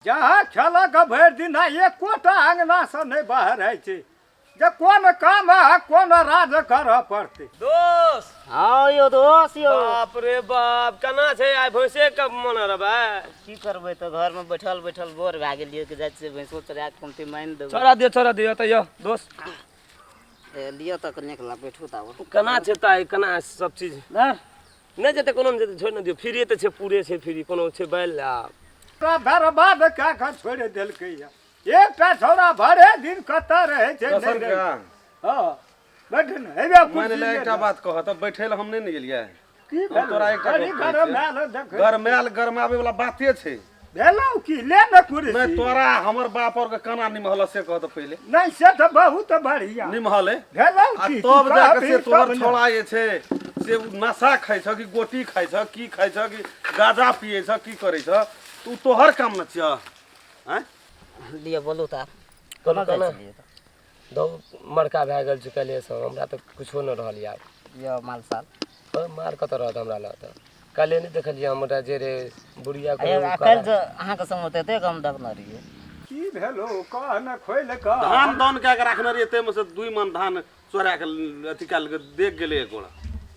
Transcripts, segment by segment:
जहाँ खेलक भरि दिन आ एकोटा अङ्गनासँ नहि बहराइ छै जे कोन काम आ कोन राज करऽ पड़तै। दोस्त। हँ यौ दोस्त यौ। बाप रे बाप, केना छै आइ भैंसे के मन रहबै? की करबै तऽ घरमे बैठल बैठल बोर भए गेलियै कि जाइ छियै भैंसो चरा कऽ कमती मानि देबै। चरा दियौ, चरा दियौ तऽ यौ दोस्त। ए, लिअ तऽ कनिक ला बैठू तऽ आब। केना छै तऽ आइ केना सब चीज? धर। नहि जेतै कोनो नहि जेतै, छोड़ि ने दियौ, फ्री तऽ छै, पूरे छै फ्री, कोनो छै बैल आ पूरा बर्बाद कए कऽ छोड़ि देलकैए। एकटा छौड़ा भरे दिन कतऽ रहै छै नहि दर्शन रहै। के हँ बैठ ने, हेबे मानि कुर्सी ले एकटा ले। बात कह तऽ बैठे लए हम नहि ने गेलियै। की हम तोरा एकटा बड़ी गप कहै गरम छियौ। आयल देखै। गरमायल गरमाबै वाला बाते छै। भेलौ की? ले ने कुर्सी। नहि तोरा हमर बाप और के केना निमहल से कह तऽ पहिले। नहि से तऽ बहुत बढ़िया निमहल है। भेलौ आ की? तब तू जाके कहबही से तोहर तब ने। छौड़ा जे छै से उ नशा खाइ छ कि गोटी खाइ छ की खाइ छ कि गाजा पियै छ की करै छ, तऽ उ तोहर काम न छियह। आँय? लिअ बोलू तऽ आब। कोना केना जाइ केना? छलियै तऽ? दौ मड़का भए गेल छै काल्हिएसँ, हमरा तऽ किछो नहि रहल आब। यौ माल साल। मार कतऽ रहत हमरा लग तऽ? काल्हि नहि देखलियै हमरा जे रे बुढ़िया आ यौ, आ काल्हि जे अहाँके संगमे तऽ एतेक हम देखने रहियै। की भेलौ कह ने खोलि कऽ। धान दान कए के राखने रहियै ताहिमे से 2 मन धान चोरा के अथी कए लेलकै, देख गेलै एक गोड़ा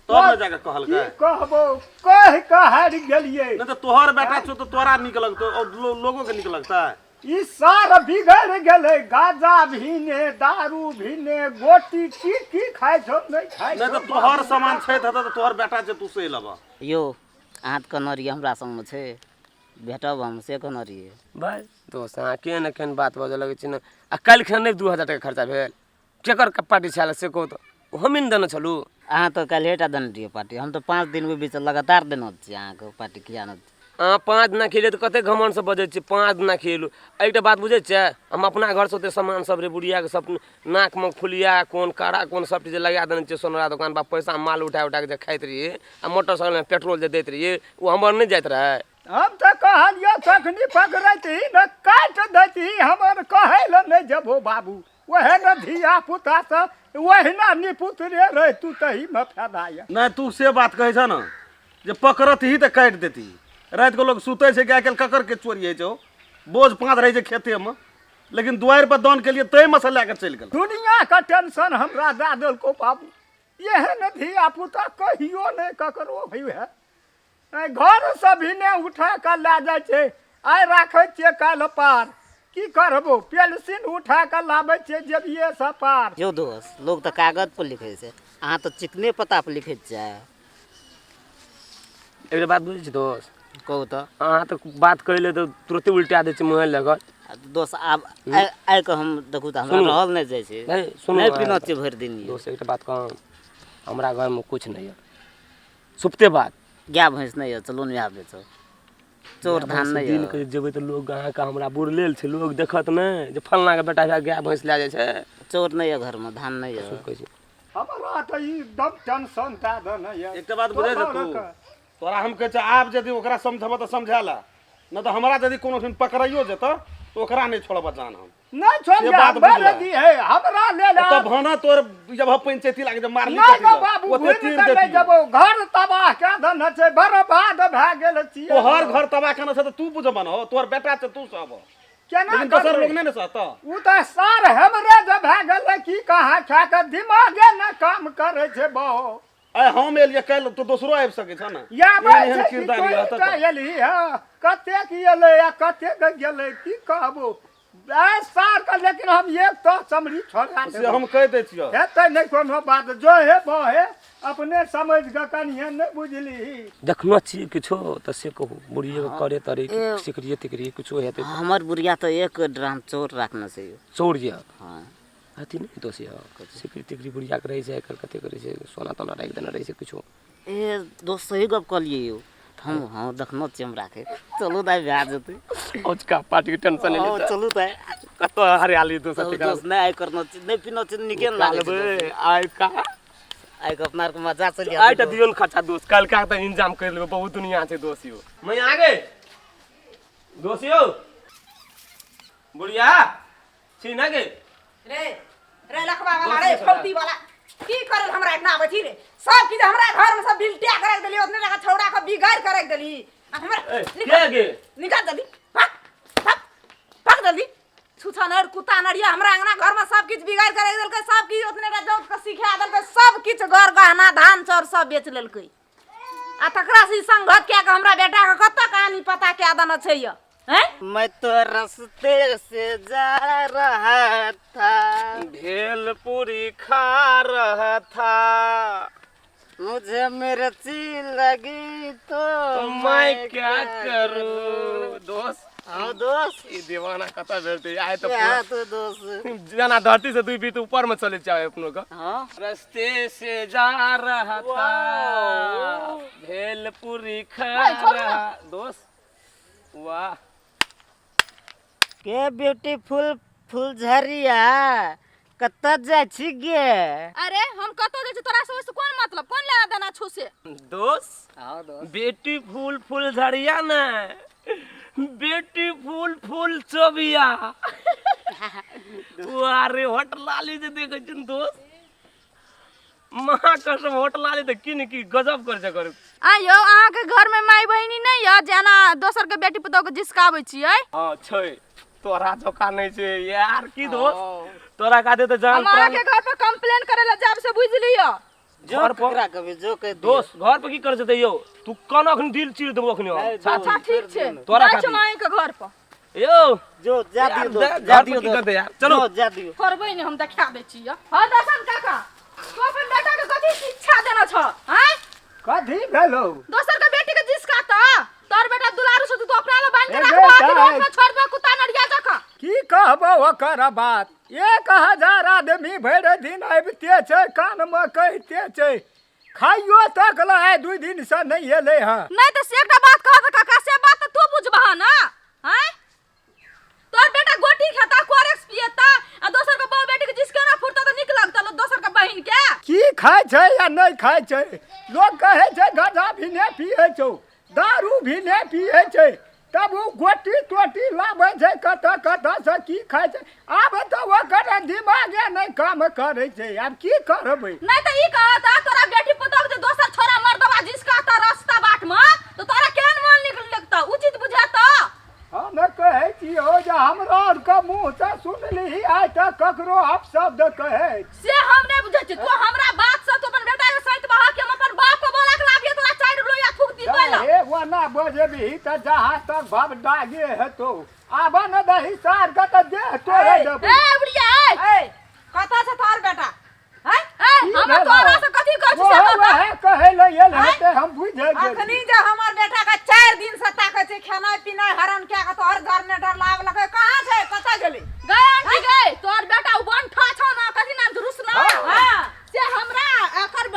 तब ने जाके कहलकै। की कहबौ, कहि कऽ हारि गेलियै। नहि तऽ तोहर बेटा छौ तऽ तोरा नीक लगतौ और लोगो के नीक लगतै? ई सार बिगड़ि गेलै, गाजा भी ने, दारू भी ने, गोटी की की खाइ छौ नहि खाइ नहि छौ। तऽ तोहर सामान छै तऽ तोहर बेटा छै, तू सही लेबह। यौ अहाँ तऽ कहने रहियै हमरा संगमे छै, भेटब हम, से कहने रहियै। भाय दोस्त, अहाँ केहन ने केहन बात बजऽ लगै छी ने। आ काल्हि खन नहि 2000 टाका खर्चा भेल, केकर पार्टी छल से कहू तऽ? हमही ने देने छलहुँ। अहाँ तऽ काल्हिए टा देने रहियै पार्टी, हम तऽ 5 दिन बीच लगातार देने छी अहाँके पार्टी। किया नहि? अहाँ 5 दिना खेलियै तऽ कतेक घमण्डसँ बजै छियै, 5 दिना खेलू। एकटा बात बुझै छियै, हम अपना घरसँ ओते सामान सब रे बुढ़ियाके सब नाकमे फुलिया कोन काड़ा कोन सब चीज लगा देने छियै सोनरा दोकान पर। पैसा माल उठा उठा कऽ जे खाइत रहियै आ मोटरसाइकिलमे पेट्रोल जे दैत रहियै ओ हमर नहि जाइत रहै। हम तऽ कहलियौ तखनी पकड़ैतही ने काटि दैतही, हमर कहै लए नहि जेबहो बाबू। ओहे ने धिया पुता सब ओहिना निपुतरे रहितु तहीमे फायदा यऽ। नहि तू से बात कहै छह ने जे पकड़त ही तऽ काटि देती। राति के लोग सुतै छै कि आइ काल्हि ककर के चोरी होइ छै? हो बोझ पाँच रहै छै खेतेमे, लेकिन दुआरि पर दान केलियै ताहिमे से लए कऽ चलि गेल। दुनियाके टेंशन हमरा दए देलकौ बाबू। एहन धिया पुता कहियो नहि ककरो होइ है। घरसँ भी नहि उठा कऽ लए जाइ छै, आइ राखै छियै काल्हि पार। की करबो, पेंसिल उठा कऽ लाबै छियै जेबिएसँ पार। यौ दोस्त, लोक तऽ कागज पर लिखै छै, अहाँ तऽ चिकने पत्ता पर लिखैत छियै। एकटा बात बुझै छी दोस्त? कहू तऽ। अहाँ तऽ बात कहै लए तऽ तुरते उल्टा दै छै मुँहे लगल। आ दोस्त आब आइ आइके हम देखू तऽ हमरा सुनू। रहल नहि जाइ छै। नहि सुनू नहि अहाँ पीना छियै भरि दिन यौ। दोस्त एकटा बात कहब, हमरा घरमे किछु नहि यऽ, सुपते बात। गाय भैंस नहि यऽ? चलू ने इएह बेचब, चोर धान नहि दिन यऽ। के जेबै तऽ लोग अहाँके हमरा बुड़लेल छै, लोग देखत नहि जे फलना के बेटा गाय भैंस लए जाइ छै। चोर नहि यऽ घरमे, धान नहि यऽ। कहै छी हमरा तऽ ई एकदम टेंशन दए देने यऽ। एकटा बात बुझै छ तू? तोरा हम कहै छियै आब यदि ओकरा समझेबह तऽ समझा ले, नहि तऽ हमरा यदि कोनो ठाम पकड़ाइयो जेतऽ तऽ ओकरा नहि छोड़बह जान हम। नहि छोड़ से बात मर बुझलह। दी है हमरा लेल। ओतऽ भाना तोर जब पंचायती लागे जे मारली नहि कथी गो लए? बाबू, ओते घुमि तीर कऽ नहि देतियौ। जेबौ, घर तबाह कए देने छै, बर्बाद भए गेल छियै। तोहर घर तबाह केने छै तऽ तू बुझबह ने हो, तोहर बेटा छै तू सहबह, केना लेकिन दोसर करबै? लोग नहि ने सहतऽ। ओ तऽ सार हमरे जे भए गेलै की कहाँ खा कऽ दिमागे ने काम करै छै बहु। आइ हम एलियै, काल्हि तो दोसरो आबि सकै छ ने। आबै एहन एहन छै कि किरदानी तोही रहतऽ टा तऽ। एलही हँ? कतेक एलै आ कतेक गेलै की कहबो आइ सारके, लेकिन हम एक तऽ चमड़ी छोड़ा से हम कहि दै छियौ। हेतै नहि कोनो बात, जो हे बहे अपने समझि कऽ कनिए नहि बुझलिही। देखनो छियै किछो तऽ से कहू, बुढ़िए करे तरे सिकरिए तिकरिए किछो हेतै? हमर बुढ़िया तऽ एक ड्राम चोर राखने छै यौ। चोर यऽ? हँ। अथी नहि दोष यऽ, सिकरी तिकरी बुढ़ियाके रहै छै आइकाल्हि कते करै छै, सोना तोना राखि देने रहै छै किछो। ए दोस्त, सही गप कहलियै यौ, हम हँ देखनो छियै हम राखै। चलू दाइ, भए जेतै। औचका पार्टीके टेंशन नहि। हँ, चलू दाइ। कतऽ हरियाली दोसर चलू ठिकाना। दोस्त, नहि आइ करनो छी, नहि पीनो छी, नीके ने लागै छै दोस्त। आइ का आइ के अपना आरके मजा चलि आइ तऽ जायत। दियौ ने खर्चा दोस्त, काल्हि तऽ इंतजाम करि लेबै, बहुत दुनिया छै दोस्त यौ। मैं आ गए दोस्त यौ। बुढ़िया छी ना गे? रे रे लखवा वाला, रे फौती वाला, की करल हमरा इतना आबै छी रे? सब चीज हमरा घर में सब बिलटिया कर देली, ओतने लगा छौड़ा के बिगाड़ कर देली आ हमरा ए, निकल के गे? निकल जल्दी, भाग भाग। छुछनर कुत्ता नरिया हमरा अंगना घर में सब किछु बिगाड़ के राखि देलकै, सब किछु ओतने टा जौत के सिखा देलकै, सब किछु घर गहना धान चाउर सब बेच लेलकै। आ तकरा से ई संगत कए के हमरा बेटा के कतऽ कहानी पता कए देने छै यऽ, हैं? मैं तो रास्ते से जा रहा था, भेलपूरी खा रहा था, मुझे मिर्ची लगी तो मैं क्या करूं। दोस्त हाँ दोस्त, ई दीवाना कतऽ भेटतै आइ तऽ क्या पूरा तो दोस्त जेना धरती से 2 फीट ऊपर में चले जाए अपनो का। हाँ रस्ते से जा रहा था, भेलपूरी खा रहा। दोस्त वाह के ब्यूटीफुल फुलझरिया, कतऽ जाइ छी गे? अरे हम कतऽ जाइ छी तोरा सब से कोन मतलब, कोन लेना देना छौ से? दोस्त हाँ दोस्त, बेटी फूल फूल झड़िया ने, बेटी फूल फूल चोबिया। अरे होटल लाली जे देखै छियन दोस्त, महाकसम होटल लाली तऽ की ने की गजब कर छै करू। आइयो अहाँके घर में माय बहिनी नहीं यऽ जे एना दोसर के बेटी पुतोह के जिसकाबै छियै? हाँ छै, तोरा धोखा नहीं छै यार। की दोस्त तोरा खातिर तऽ जान हम अहाँके घर पर कंप्लेन करे लए जायब से बुझि लिअ। जो घर पर ककरा कहबै, जो कहि दियौ। दोस्त घर पर की करै छै यौ? तू कोना अखन दिल चीर देबो अखन हम। अच्छा ठीक छै, तोरा जाइ छी खातिर। माय के घर पर। यौ जो जा यार, दियौ दोस्त, घर जा पर दियौ की दोस्त। करतै यार? चलू। जो जा दियौ। छोड़बै नहि, हम देखा दै छी। हाँ दर्शन काका, तू अपन बेटा के कथी शिक्षा देने छ? हैं? कथी भेलौ? दोसर के बेटी के जिसका त तोर बेटा दुलारू से तू अपना ले बांध के ए राखबो कि बेटा, रोड में छोड़ दो कुत्ता नरिया जकाँ? की कहबो ओकर बात, 1000 आदमी भरि दिन आबिते छै, कानमे कहिते छै, खाइयो तक लए आइ 2 दिन से नहि एलै हँ। नहीं तो से एकटा बात कहत काका, से बात तो तू बुझबह ना। हैं? तोर बेटा गोटी खाता, कोरेक्स पियता आ दोसर के बहु बेटी के जिसके ना फुरता तो निक लगता लो दोसर के बहिन के। की खाइ छै या नहि खाइ छै? लोग कहै छै गजा भी नहि पियै छौ, दारू भी नहि पियै छै, तब ओ गोटी तोटी लाबै छै कतऽ कतऽ से, की खाइ छै? आब तऽ ओकर दिमागे नहि काम करै छै, आब की करबै? नहीं तो ई कहत तोरा बेटी पुतोह जे दोसर छोरा मर्दवा जिसका त रास्ता बाट में तो तोरा केहन मन निक लगता, उचित बुझाता? हम कहै छियौ जे हमरा आरके मुँहसँ सुनलिही आइ तक ककरो अपशब्द कहै से हम नहीं बुझै छी। तू हमरा बात से तू अपन बेटा के सहित बहा के हम अपन बाप के बोला के लाबिए तोरा 4 लोया थूक दी तोला। हे ओना बजबही तऽ जहाँ तक भव दागे हेतौ, आब न दही सार के तऽ देह तोड़े देबौ। ए बुढ़िया, ए ए कतऽ छै तोहर बेटा? हैं? ए की हम भेलौ? तोरा से कथी कहै छी से ओहे बता। ओहे कहै लए एल हेतै, हम बुझि गेलियै। अखनी जे हमर बेटा के 4 दिन से ताकै छै, खेनाइ पिनाइ हरण कए के तोहर घर ने डर लाबलकै, कहाँ छै, कतऽ गेलै? गए आंटी गए, तोहर बेटा उ बनठा छौ ना, कथी नाम छै रुसना? हाँ। से हमरा एकर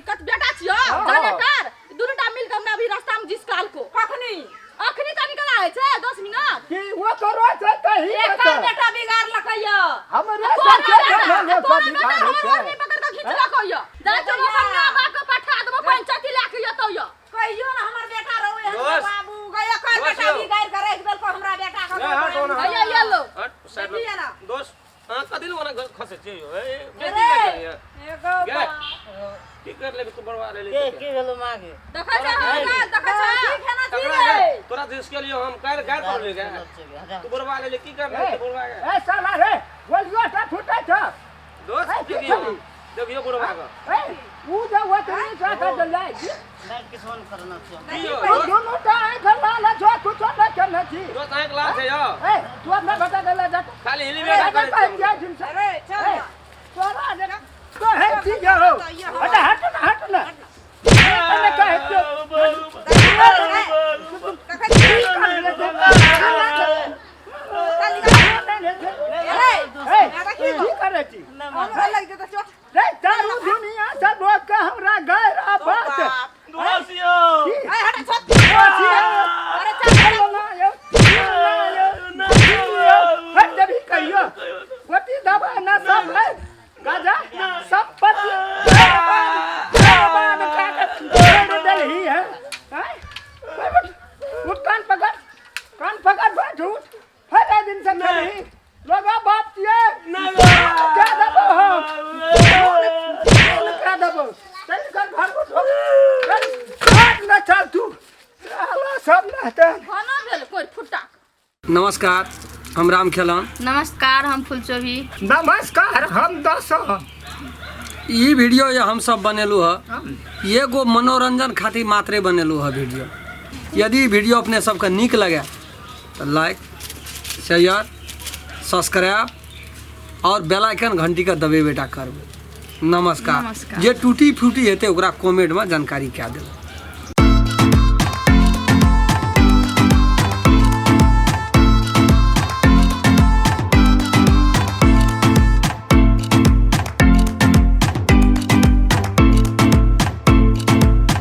कत बेटा छियो जनरेटर, दुनू टा मिल के हमरा अभी रास्ता में जिसकाल को। कखनी? अखनी कनी कला होइ छै 10 मिनट। की ओकरो छै तही एकर बेटा। बेटा बिगाड़लकै यऽ। हमरे तोरा सबके बेटा, घर में तोरा कभी बेटा बिगाड़ै हमर छै। ओढ़नी पकड़ के खींचलकै यऽ। जाइ छौ अपन माय बाप के पठा देबो, पंचायती लए के एतौ यऽ। कहियो ना हमर बेटा रहू एहन दोस्त। बाबू गए, एकर दोस्त बेटा यौ। बिगाड़ के राखि देलको हमरा बेटा के। नहीं, हट ओना। हैया ये लो। हट, साइड में। देखिए ना। दोस्त हाँ कथी लए ओना खसै छियै यौ? ए, बेइज्जती अरे, किया करैया? एगो गे। बाप। की कर लेबे तू बड़वा ले के ले की भेलो मागे? देखै छै हमरा, देखै छै। की खेना छी तकरा रे? गे, तोरा जिसके लिए हम काल्हि गारि पड़ले गे। तू बड़वा ले ले, की कर ले तू बड़वा गे? ए साला रे, गोलियो टा फुटै छ। दोस्त ए, की देखियो, छली? देखियो बुढ़वा के। ए, ऊ जे ओतनी जाके जे लै छी। नहीं किछो नहीं करना छै। की यौ, तू दोस्त? दुनू टा आँखि लाल छौ, कुछो नहि केने छी। दोस्त आँखि लाल छै यौ। ए, तू अपना बेटा के लए जा। खाली हिली ए, बेटा कहै छियै जिनसे। अरे चल ए, ना। तोरा जे कहै छी जे हौ। हट, हट ना, हट ना। तने कहै छियौ। देखै छी? चल निकल। अरे, ए, देखी की करै छी? हमरा लग जेतै चोट। रे, चारू दुनिया से लोक के हमरा गैर आ बात। बाप। दोस्त यौ। की? ए, हट, छोड़। दोस्त यौ। अरे चल, चल। ना यौ, ना यौ, ना यौ। हट देबही कहियो। गोटी दबाइ ना सब है। गाजा, संपत्ति बर्बाद, बर्बाद कए के छोड़ि देलही है। आँय? उठ, उठ, कान पकड़, कान पकड़ बैठ, उठ। फेर एहि दिन से खेलही। लोगा बाप छियै। कए देबौ हम। खून कए देबौ। चलि कर घर उठो। चल, भाग न चल तू। साला सब नहतै। खाना भेल कोइ फुट्टा। नमस्कार, हम राम खेलन। नमस्कार, हम फुलचोभी। नमस्कार, हम दस। ई वीडियो जे हम सब बनेलू है, एगो मनोरंजन खातिर मात्रे बनेलू है वीडियो। यदि वीडियो अपने सबके नीक लगे तऽ लाइक, शेयर, सब्सक्राइब और बेल आइकन घंटी के दबेबे टा करबै। नमस्कार। नमस्कार। जे टूटी फूटी हेतै ओकरा कमेंटमे जानकारी कए देबै।